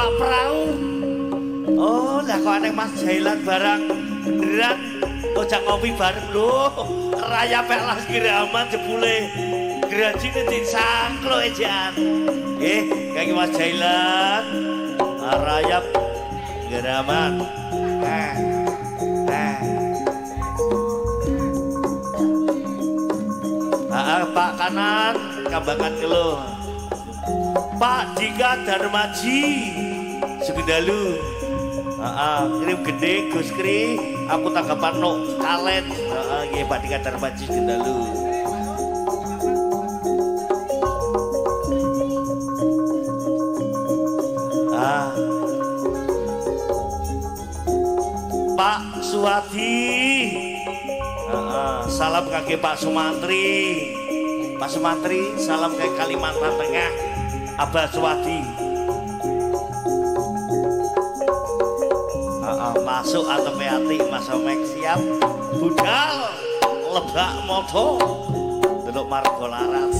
numpak perahu. Oh, lah kok aneh Mas Jailan barang beneran ojak ngopi bareng lho. Raya pelas geraman jebule grajine disangkluk ejan. Nggih, kangge Mas Jailan rayap geraman. Pak kanan kambangan keluh. Pak Dika Darmaji Sugendalu. Kirim gede Gus Kri, aku tanggapan no kalen. Nggih Pak Dika Darmaji Sugendalu. Pak Suwadi. Salam kaki Pak Sumantri. Pak Sumantri, salam ke Kalimantan Tengah. Abah Suwadi. Masuk atau PAT Mas Omek siap. Budal lebak moto. Delok margo larat.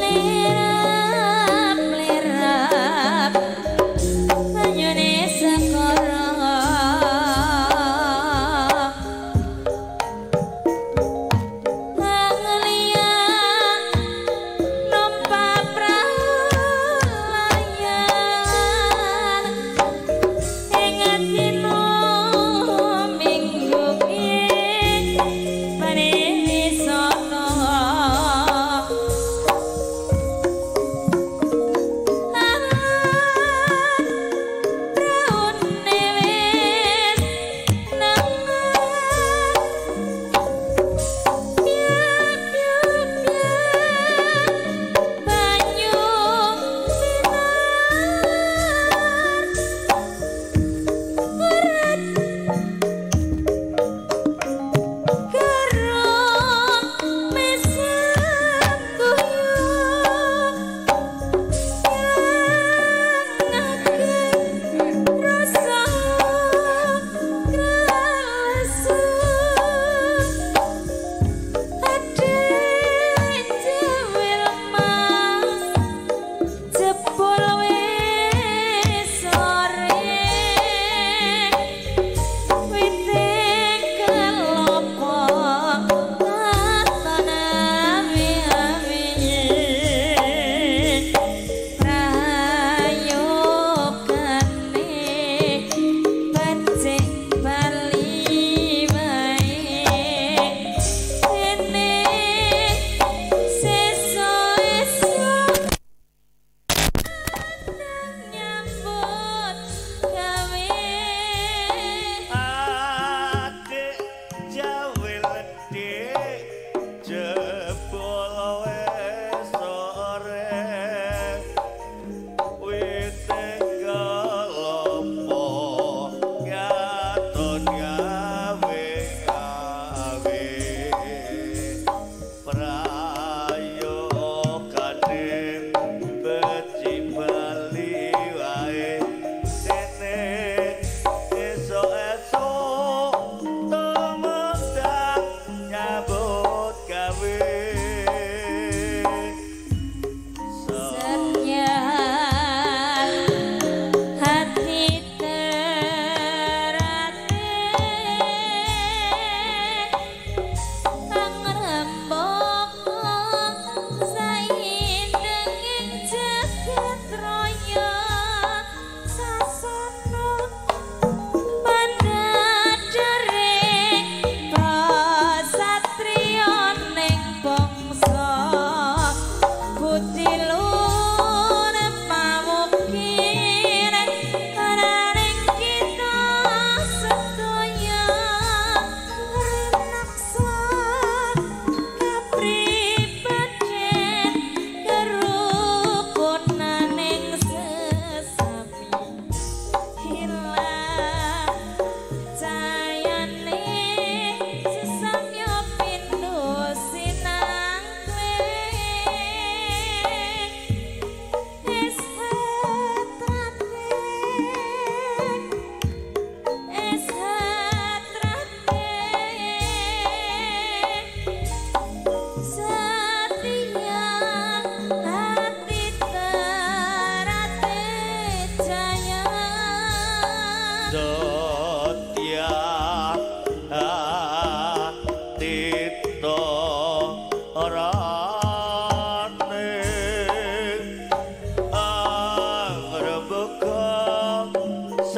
Lerap, lerap, banyune saka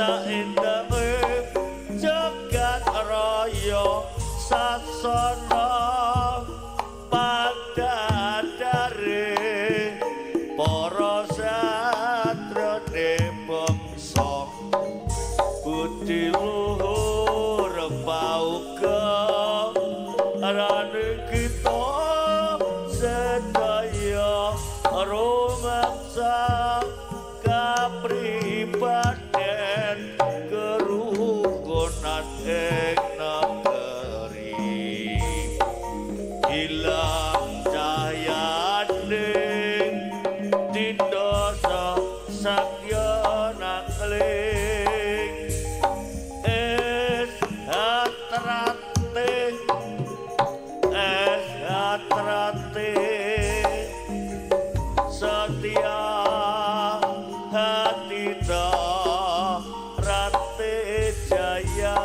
Saendahe jagat raya sasana padadare para satrane bangsa budi luhur pauga arane kita sedaya rumangsa kapribaden kerukunan ing negeri ilang cahyane dindasa sakya nakling es hatrate setia hati rate jaya.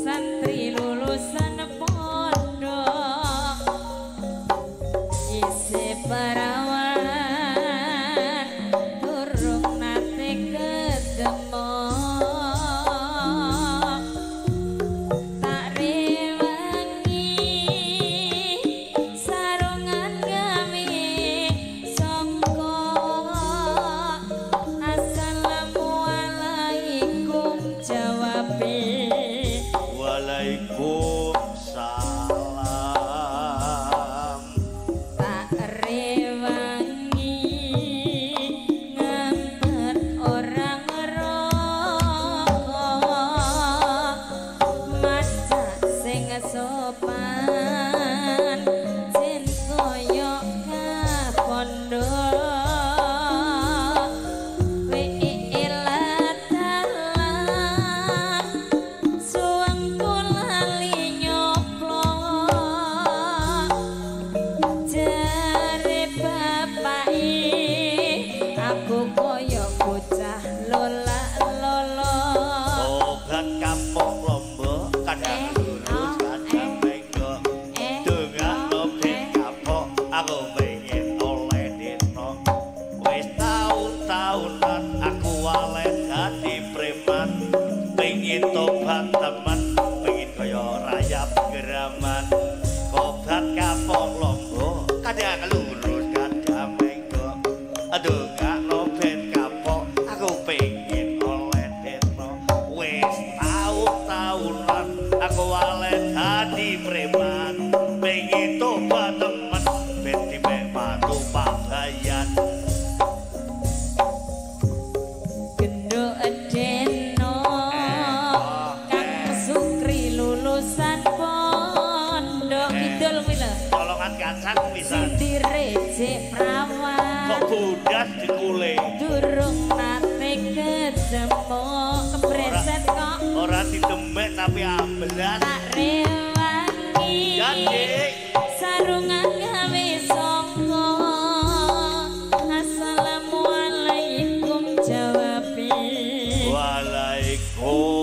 Santri lulusan pondok isih parawan durung nate ketemu. Waalaikumsalam. Tak rewangi ngempet orang rokok maca sing sopan jen koyo kapondo. Aku koyo bocah lola-lolo. Obat kapok lombok kadang lurus kadang menggok. Dongakno ben kapok aku pengen oleh deno. Wis taun-taunan aku waleh dadi preman. Pengen tobat temen, pengen koyo rayap geraman. Obat kapok lombok kadang lurus kadang menggok. Aduh pengen oleh deno. Wis taun-taunan aku waleh dadi preman. Pengen tobat temen ben dipek patu pabayan. Genduk deno Kang Sukri lulusan pondok kidul kuwi lho. Tolongan kacang pisan. Sindire jek prawan. Kok bodas dikule. Durung nate ketemu kebreset kok. Ora didemek tapi amblas. Tak rewangi. Ya, Dik. Sarungan gawe sangka. Assalamualaikum jawabe. Waalaikumsalam.